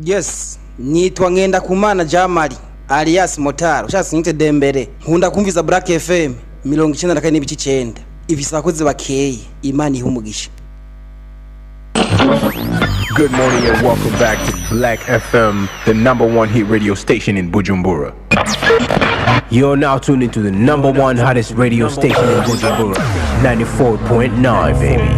Yes, nitwa Ngendakumana Jamali alias Motaro, ushatse nyite Dembere. Nkunda kumviza Black FM 94.9. Ifise abakozi bakeye, Imana ihe umugisha. Good morning and welcome back to Black FM, the number one hit radio station in Bujumbura. You're now tuned into the number one hottest radio station in Bujumbura, 94.9, baby.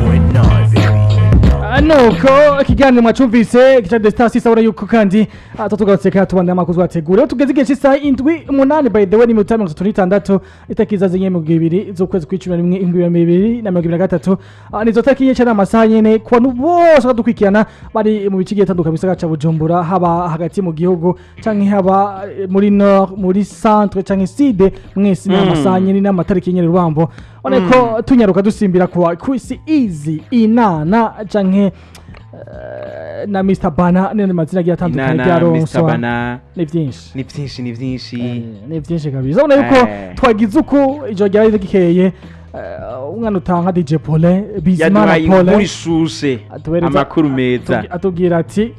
Nuko ikiganiro mwacumvise gica de star sisa yuko kandi tutugarutse kandi tubandanya amakuru twategura. Rero tugeze igihe cy'isaha indwi umunani, by the way, ni minota 36, itakiza zinye 20 z'ukwezi kw'icumi na rimwe 2023. Nizo tariki nyinshi n'amasaha nyene ku bantu bose badukurikirana bari mu bice bigiye bitandukanye mu gisagara ca Bujumbura, haba hagati mu gihugu canke haba muri nord, muri centre canke sud, mwese ni amasaha nyene n'amatariki nyene. Rubambo, ubona ko tunyaruka dusimbira kuwa Chris Easy Inana canke na Mr Bana n'andi mazina agiye atandukanye Inana, bya Mr. Ronswa. Bana. Ni byinshi. Ni byinshi, ni byinshi. Ni byinshi kabisa. Ubona yuko twagize uko ijoro ryari rikeye, umwana utanga DJ Paulin Bizimana Yaduhaye inkuru Paulin ishushe, amakuru meza. Atubwira ati: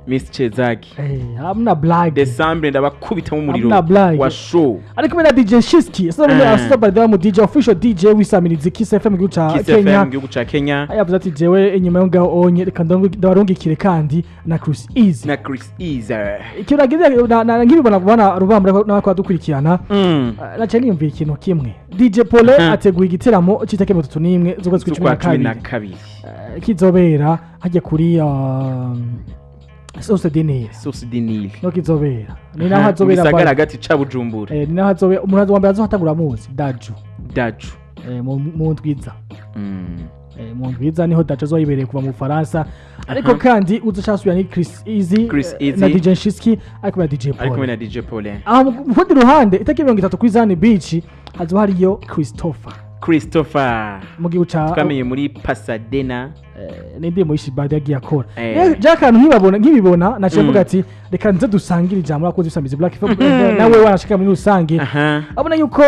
Miss Chezaki, "Hamna blague." Desambre ndabakubitamo umuriro Hamna blague. wa show. Ari kumwe na DJ Shiski. Sasa by the way, mu DJ, official DJ w'isamirizi Kiss FM mu gihugu ca Kiss FM Kenya. mu gihugu ca Kenya. Yavuze ati: "Jewe inyuma yo ngaho onye reka ndabarungikire kandi na Chris Easy." Na Chris Easy. Ikintu nagize nkibibona kubona Rubamba n'abakora dukurikirana, naciye niyumvira ikintu kimwe: DJ Paul ateguye igiteramo c'itariki 31 z'ukwezi kw'icumi z'ukwa na cumi na kabiri kabiri, kizobera hajya kuri Source du Nil. Source du Nil. No kizobera ni naho Mu hazobera gisagara hagati ca Bujumbura. Ni naho hazobera umuntu wa mbere azohatangura muzi Daju. Daju. Mu ndwiza. Mu ndwiza niho Daju azoyibereye kuva mu Bufaransa, ariko kandi uzoshasubira ni Chris Easy, Chris Easy. na DJ Shiski ari kumwe na DJ Ari Paul. kumwe na DJ Paulin. Aho mu rundi ruhande, itariki 30 kuri Zani Beach hazoba hariyo Christopher. Christopher. Mu gihugu ca Twamenye muri Pasadena. N'indirimbo y'Ishibadi yagiye akora. Ja akantu nkibabona nkibibona naciye mvuga ati: "Reka nze dusangire ijambo abakozi b'Isamizi Black FM nawe wanashika muri rusange." Abona yuko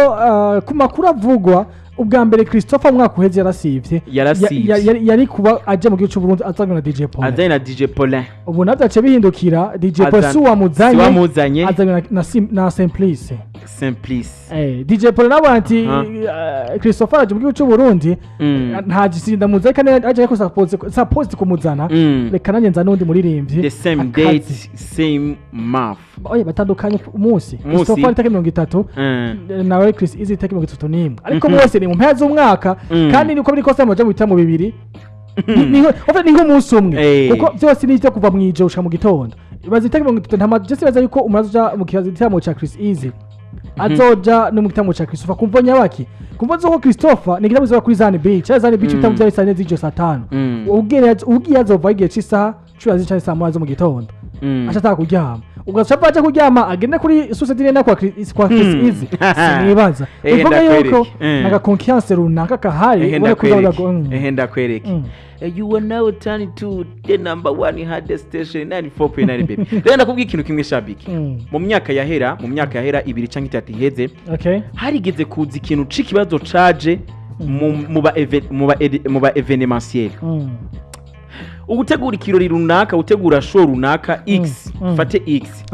ku makuru avugwa ubwa mbere, Christopher mu mwaka uheze yarasivye. Yarasivye. Yari kuba aje mu gihugu c'u Burundi azanywe na DJ Paul. Azanye na DJ Paulin. Ubu navyo aciye bihindukira, DJ Paul si wamuzanye, Si wamuzanye. azanywe na Simplice. Simplice. DJ Paul nawe ati: "Christopher aje mu gihugu c'u Burundi, nta gisinda muzanye kandi aje ariko suppose kumuzana, reka nanjye nzane uwundi muririmbyi." The same Akazi. date, same month. Oya, batandukanye umunsi. Umunsi. Christopher itariki 30, nawe Chris Easy itariki 31, ariko bose ni mu mpera z'umwaka. Kandi niko biri kose muja mu bitaramo bibiri. Ni nk'umunsi umwe, kuko byose ni ibyo kuva mu ijoro gushika mu gitondo. Ibaze itariki 30, nta je sibaza yuko umuntu azoja mu gitaramo ca Chris Easy azoja no mu gitaramo ca Christopher. Kumva nyabaki, kumva zoko Christopher ni igitaramo kizoba kuri Zani Beach, cyangwa Zani Beach ibitaramo byari saa 4 z'ijoro, saa 5. Ugiye azova igihe c'isaha 10 canke saa 1 zo mu gitondo, aca ataha kuryama, ugaca aja kuryama agende kuri Source du Nil kwa Chris Easy, sinibaza. Bivuga yuko Ndakwereke. Naga confiance runaka kahari, Ehe, ubona ko uzavuga ndakwereke. ngo, Ehe, ndakwereke. You are now turning to the number one hardest station, 94.9, baby. Rero ndakubwira ikintu kimwe, Shabiki. Mu myaka yahera 2 cyangwa 3 iheze, harigeze kuza ikintu c'ikibazo caje mu ba événementiel, ugutegura ikirori runaka, utegura show runaka X, fate X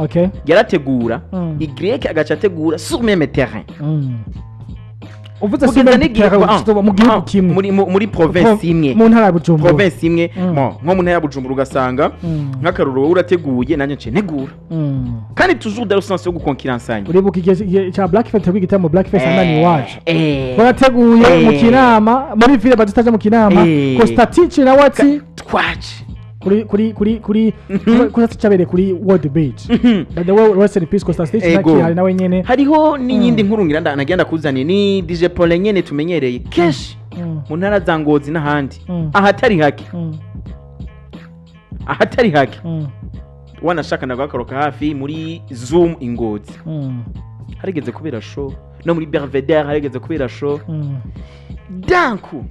yarategura, Y agaca ategura sur même terrain. Uvuze Kugeza Simba n'igihe Terre, mu gihugu kimwe. Muri province imwe. Mu ntara ya Bujumbura. Province imwe. Bon, nko mu ntara ya Bujumbura ugasanga nk'akarorero wowe urateguye, nanjye nce ntegura, kandi toujours dans le sens yo gukonkiransanya. Uribuka igihe cya Black Fest, teguye igitaramo Black Fest andani iwacu, barateguye mu Kinama, muri ville badutaje mu Kinama. Costatich nawe ati twaje kuri cyabereye kuri World Beach. By the way, rest in peace Costatich, nakihari nawe nyene. Hariho n'iyindi nkuru ngira nagenda kuzaniye, ni DJ Paul nyene tumenyereye kenshi mu ntara za Ngozi n'ahandi, ahatari hake, ahatari hake. Wanashaka nagakoroka hafi muri Zoom Ingozi, harigeze kubera show, no muri Belvedere harigeze kubera show. Danku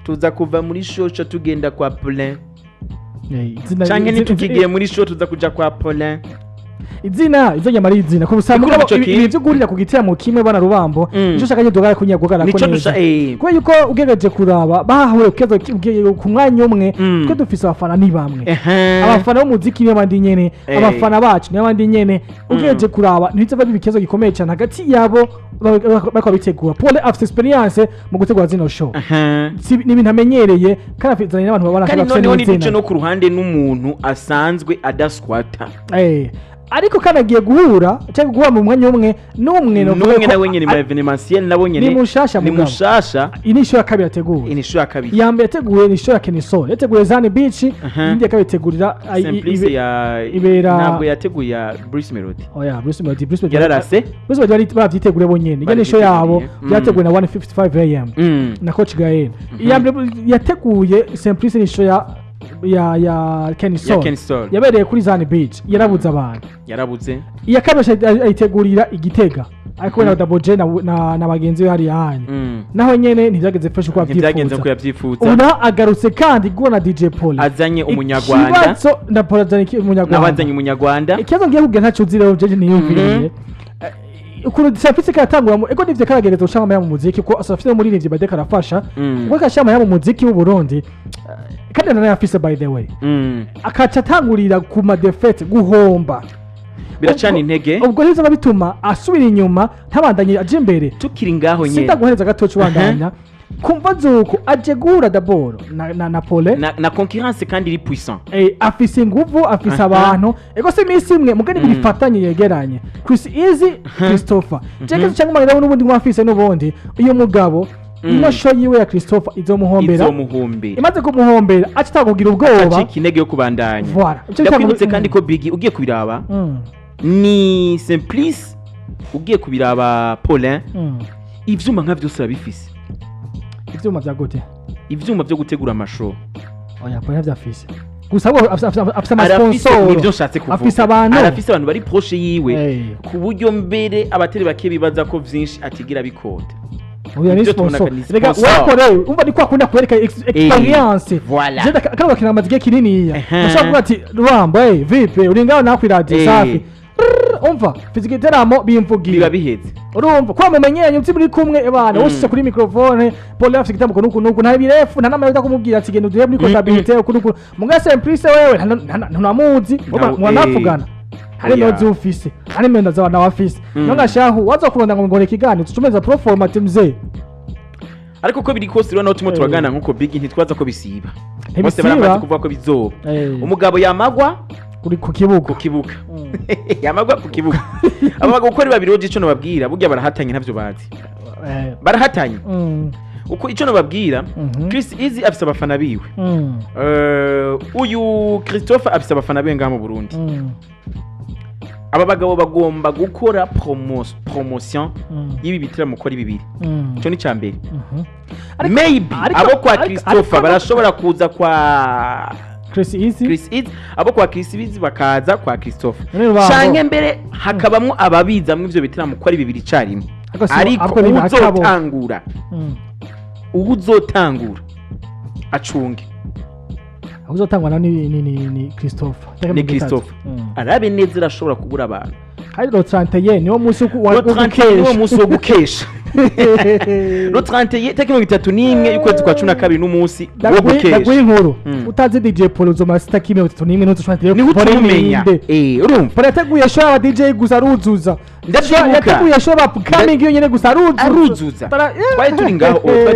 tuza kuva muri show ca tugenda kwa Paulin, canke ntitukigiye muri show tuza kuja kwa Paulin. Izina izo nyama ari izina ko usanga Ni kuri ico ibi byo guhurira ku giteramo kimwe bana Rubambo, nico shaka nyine kunyagugara ko Nico neza. dusha Kubera yuko ugerageje kuraba bahahuriye ku kibazo ku mwanya umwe, twe dufise abafana ni bamwe, abafana b'umuziki ni abandi nyene, abafana bacu ni abandi nyene. Ugerageje kuraba ntibizava biba ikibazo gikomeye cyane hagati yabo bariko babitegura. Paul afite experience mu gutegura zino show. Ni ibintu amenyereye kandi afitanye n'abantu babana Kandi bafise noneho n'izina. niduce no ku ruhande n'umuntu asanzwe adaswata. Ariko kandi agiye guhura cyangwa guhura mu mwanya umwe n'umwe novuga N'umwe ko nawe nyene mu événementiel nabo nyene. Ni mushasha Ni mugabo. mushasha. Iyi ni i show ya kabiri yateguwe. Ni show ya kabiri. Iya mbere yateguye ni i show ya Kenisol, yateguye Zani Beach. Iyindi ya kabiri itegurira Simplice ya ibera ntabwo yateguye ya Bruce Melody. Oya, Bruce Melody, Bruce Melody Yararase. Bruce Melody bari bavyiteguriye bonyene. Iyo ni show yabo. Byateguwe na 155 AM na Coach Gael. Iya mbere yateguye Simplice ni show ya Kenisol. Ya Kenisol. Yabereye kuri Zani Beach, yarabuze abantu. Yarabuze. Iya kabiri ayitegurira igitega ariko we na Double J na bagenzi be hariya hanye, naho nyene ntibyageze fresh uko Ntibyagenze uko yabyifuza. yabyifuza. Ubu naho agarutse kandi guhura na DJ Paul. Azanye umunyarwanda. Ikibazo na Paul azanye Nawe umunyarwanda. azanye umunyarwanda. Ikibazo ngiye kubwira ntacyo uzi rero, jeje niyumviriye ukuntu Safisi karatangura mu ego nivyo karagereza gushaka amahera mu muziki, kuko Safisi n'umuririmbyi bade karafasha kuko kashaka amahera mu muziki w'u Burundi, kandi nanayafise by the way, akaca atangurira ku ma défaites, guhomba. Biracana intege. Ubwo nivyo bituma asubira inyuma ntabandanye aje imbere. Tukiri ngaho nyene. Sindaguhereza gatoci ubandanya kumva zuko aje guhura d'abord na Pole na concurrence kandi iri puissant. Afise inguvu, afise abantu. Ego si iminsi imwe mugani bifatanye yegeranye Chris Easy, Christopher Jenkins cyangwa Marina n'ubundi mwafise n'ubundi uyu mugabo ino show yiwe ya Christopher izomuhombera. Izomuhombera. Imaze kumuhombera aca kugira ubwoba. Acika intege yo kubandanya. Voilà. Ico Ndakwibutse kandi ko Biggie ugiye kubiraba ni Simplice, ugiye kubiraba Paulin, ivyuma nka vyose arabifise. Ivyuma vya gute? Ivyuma vyo gutegura ama show. Oya, Paulin vyafise gusa ahubwo afise Arafise. ama sponsor. Nivyo nshatse kuvuga. Afise abantu. Arafise abantu bari proche yiwe ku buryo mbere abatari bake bibaza ko vyinshi atigira bikota. Oya, ni Ibyo tubona sponsor. ni Rega sponsor. wakore umva ni kwa kunda kwereka experience. Voilà. Jenda kano bakina amaze igihe kininiya. Bashobora kuvuga ati Rubambo, vipi uri ngaho nawe kwiradiyo safi. Rrrr, umva mfite igiteramo bimvugira. Biba biheze. Urumva ko mumenyeranye uzi muri kumwe ebana ushyize kuri microphone. Paul afite igitambo nuku nuku, nta birefu nta n'amayota kumubwira ati genda uduhe muri comptabilité uku nuku. Muga Simplice wewe ntunamuzi, muranavugana hari Oya. nozi ufise hari menda z'abantu afise none gashahu waza kurondera ngo ngore ikiganiro tucumeza proforma ati mzee. Ariko uko biri kose rero naho turimo turagana nkuko Biggie ntitwaza ko bisiba bose. Ntibisiba. Baramaze kuvuga ko bizoba. Umugabo yamagwa kuri ku kibuga. Ku kibuga yamagwa ku kibuga. Aba bagabo uko ari babiri rero, ico nobabwira burya barahatanye ntavyo bazi. Barahatanye. Uko ico nobabwira, Chris Easy afise abafana biwe. Uyu Christopher afise abafana biwe ngaha mu Burundi. Aba bagabo bagomba gukora promotion y'ibi bitaramo uko ari bibiri. Ico ni ca mbere. Maybe abo kwa Christopher barashobora kuza kwa Chris Easy. Chris Easy, abo kwa Chris Easy bakaza kwa Christopher, None Rubambo. canke mbere hakabamwo ababizamwo ivyo bitaramo uko ari bibiri icarimwe. Ariko Ariko ariko ni akabo. uwuzotangura uwuzotangura acunge. Aho uzotangwa nawe ni Christopher. Ni Christopher. Arabe neza irashobora kubura abantu. Hari le 31 niwo munsi Le wo 31 niwo gukesha. munsi wo gukesha. Le 31 tariki 31 y'ukwezi kwa 12 n'umunsi wo Ndaguha gukesha. inkuru. Utazi DJ Paul uzomara sitaki 31 ntuzoshobora. Niho utumumenya. Urumva. Paul yateguye show y'aba DJ gusa aruzuza. Ndavyibuka. Yateguye show y'aba upcoming yonyene gusa aruzuza. Aruzuza. Twari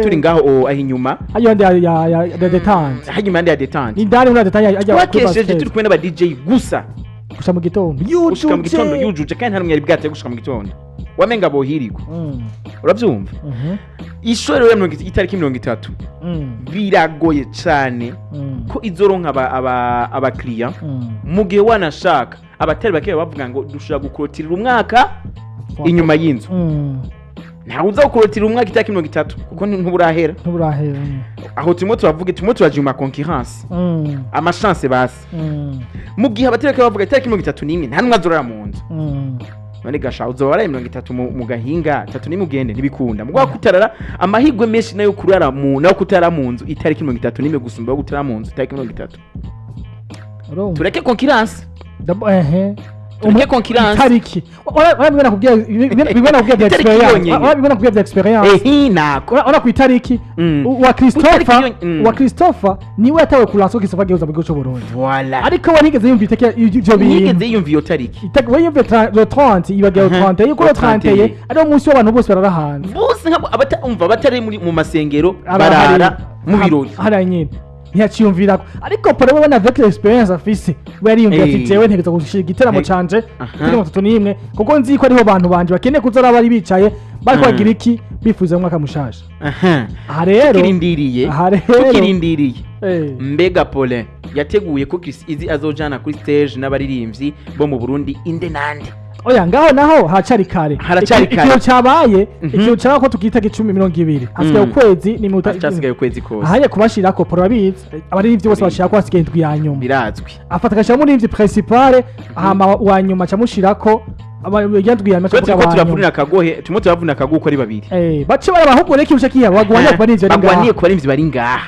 turi ngaho aho inyuma. Ayo ndi ya détente. Aho inyuma ya détente. Ni ndani muri détente ajya kuri Twakesheje basket. turi kumwe n'aba DJ gusa. Gushika mu gitondo. Gushika mu gitondo. Yujuje. Yujuje kandi nta n'umwe yari bwateye gushika mu gitondo, wamenga bohirigwa. Uravyumva? I show rero ya itariki 30 biragoye cane ko izoronka abakiriya mu gihe wanashaka abatari bake baba bavuga ngo dushobora gukotirira umwaka inyuma y'inzu. Ntawe uza gukorotira umwaka itariki 30 kuko ntuburahera. Ntuburahera. Aho turimo turavuga, turimo turaja mu ma concurrence, ama chance basi. Mu gihe abatari bake bavuga itariki 31 nta n'umwe azorara mu nzu. None gasha uzoba waraye 30 mu gahinga 31 ugende ntibikunda mugwa kutarara. Amahirwe menshi nayo kurara mu nayo kutarara mu nzu itariki 31 gusumba yo gutarara mu nzu itariki 30. Urumva? Tureke concurrence. Ehe. Tureke concurrence. Itariki bimwe nakubwiye, bimwe nakubwiye bya Itariki experience. yonyene. Bimwe nakubwiye bya experience. Ehi, nako. Urabona ku itariki wa Itariki Christopher, yonyene. wa Christopher niwe yatawe kuransa ko Christopher agiye kuza mu gihugu cy'u Burundi. Voilà. Ariko we ntigeze yumva iteke ivyo bintu. Ntiyigeze yumva iyo tariki. We yumva le 30, yibagiwe le 31, yuko le Le 31 31 ariwo munsi w'abantu bose barara hanze. Bose nk'abo umva abatari muri mu masengero barara mu birori. Hariya nyine ntiyaciyumvirako, ariko Paul we na avec l'expérience afise, we yariyumvira ati jewe ntegereza gushira igiteramo canje kuri 31, kuko nzi ko ariho bantu banje bakeneye kuza bari bicaye bariko bagira iki, bifuza umwaka mushasha. Aha rero Tukirindiriye. Aha rero Tukirindiriye. Mbega Paulin yateguye ko Chris Easy azojana kuri stage n'abaririmbyi bo mu Burundi inde nande? Oya, ngaho naho haracari kare. Haracari kare. Ikintu cabaye, ikintu cabaye ko tukita 10:20, hasigaye ukwezi n'iminota. Hasigaye ukwezi kose. Ahanye kubashirako, Paul urabizi, abaririmbyi bose bashirako hasigaye indwi ya nyuma. Birazwi. Afata agashyiramo umuririmbyi principale, hama uwa nyuma acamushirako ya ndwi ya nyuma. Twe turiko acavuga turavunira akagohe, turimo turavunira akagohe uko ari babiri. Bace baraba ahubwo reka ibuce kiya bagwaniye ku baririmbyi bari Bagwaniye ngaha. ku baririmbyi bari ngaha.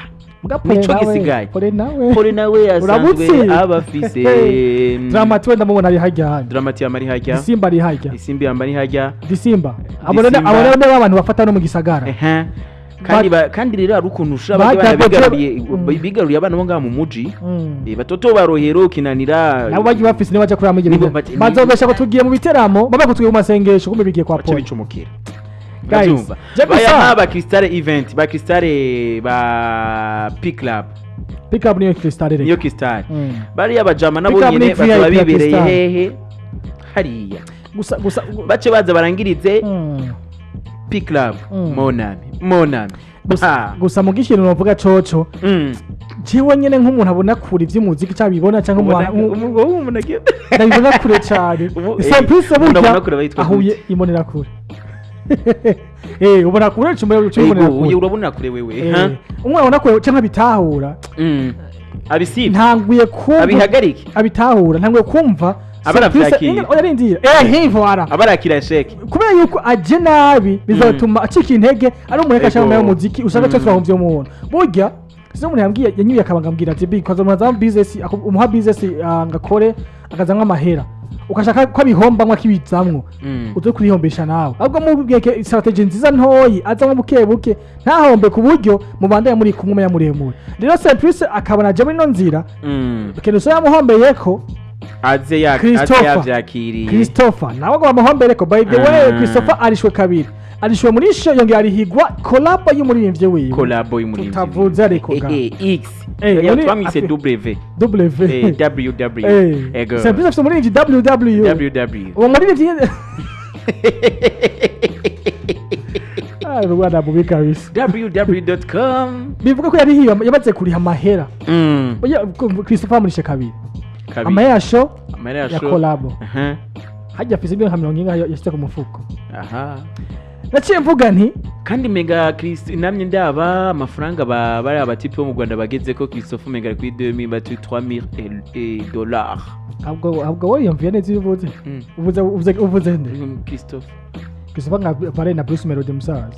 Muga Pole Nico nawe, gisigaye. Pole nawe. Pole nawe asanzwe Uramutse. aba afise Dramati wenda mubona ari harya hano. Dramati yama ari harya. Disimba ari harya. Isimbi yamba ari harya. Disimba abo rero, Disimba. abo rero nibo abantu bafata no mu gisagara. Ehe. Kandi kandi rero hari ukuntu ushobora bajya Double bana J- bigaruriye bigaruriye abana bo ngaha mu muji. Batoto barohero kinanira. Nabo bagiye bafise niba baja kuraba muri ibyo Nibo bintu, bazobesha ko tugiye mu biteramo, babe ko tugiye mu masengesho, kumbe bigiye kwa Bace Paul. bicumukira. Guys, Urabyumva? je Baya gusa nk'aba Crystal Event, ba Crystal, ba P Club. Pick up niyo Crystal reka. Niyo Crystal. Bariya bajama nabo Pick up nyene ni bakaba VIP ya bibereye Crystal. hehe hariya. Gusa Bace baza barangirize P Club. Monami, monami. Gusa Ah. gusa mu gishintu novuga coco, jewe nyene nk'umuntu abona kure ivy'umuziki cyangwa abibona cyangwa Umuntu agiye ndabibona kure cyane. Ubu, Simplice umuntu burya abona kure aba yitwa ahuye gute? imbonera kure. Ubona kure cumbe imbonera Ego, kure. urabona kure wewe. Ha? Umwana abona kure canke abitahura. Abisibe. Ntanguye kumva. Abihagarike. Abitahura, ntanguye kumva. Aba aravyakira. Oya, rindira, voilà. Abarakira sheke. Kubera yuko aje nabi bizatuma acika intege, ari umuntu ashaka kumenya umuziki usanga cyose bahomvye umuntu. Burya sinzi, umuntu yambwiye yanyuye akabanga, ambwira ati bi kaza umuntu azama business, umuha business, ngakore akazamwa amahera, ukashaka ko abihombamwo akibizamwo, uze kurihombesha nawe. Ahubwo mubwiye ke strategy nziza ntoyi azamwo buke buke, ntahombe, ku buryo mubandanya muri kumwe umenya muremure. Rero Simplice akabona aje muri ino nzira, Kenuso yamuhombeyeko. Aze ya aze Christopher. yavyakiriye. Christopher nawe ngo bamuhombereko. By the way, Christopher arishwe kabiri, arishwe muri show, yongera arihigwa collab y'umuririmbyi wiwe. Collabo y'umuririmbyi. Tutavuze ariko ga. X. Muri Twamwise W. W. WW. Ego. Simplice afite umuririmbyi WW. WW. Uwo muririmbyi, ah, Rwanda mubi kabisa. www.com. Bivuga ko yarihiwe, yamaze kuriha amahera. Oya, Christopher amurishe kabiri. Kabiri. Amahera ya show, Amahera ya ya show. collabo. Hajya afise ibyo nka 40 yashyize ku mufuko. Naciye mvuga nti Kandi mega Chris namye ndaba amafaranga bari abatipe bo mu Rwanda bageze ko Christophe mega ari kuri 2000 batu 3000 et dollars. Ahubwo wowe yumviye neza iyo uvuze. Uvuze nde? Christophe. Christopher nka pare na Bruce Melody musaza.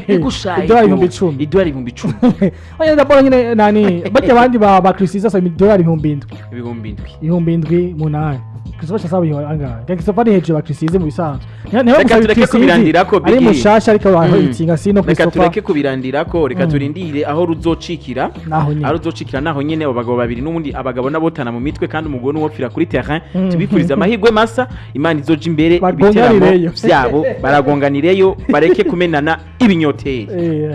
Ego sha. Idolari 10,000. Idolari 10,000. Oya, ndabona nyine nani bajya abandi ba Chris asaba idolari 7,000. 7,000. 7,000, 8,000. Christopher asaba ibihumbi angahe? Christopher ari hejuru ya Chris mu bisanzwe. Niba Reka gusaba tureke Chris kubirandirako, ari Biggie. mushasha, ariko itinga sino Reka Christopher. tureke kubirandirako, reka turindire aho ruzocikira. Naho nyine. Aho ruzocikira naho nyine. Abo bagabo babiri n'ubundi abagabo n'abotana mu mitwe, kandi umugore n'uwopfira kuri terrain. Tubifuriza amahirwe masa, Imana izoja imbere ibiteramo Bagonganireyo. vyabo, baragonganireyo, bareke kumenana ibinyoteri.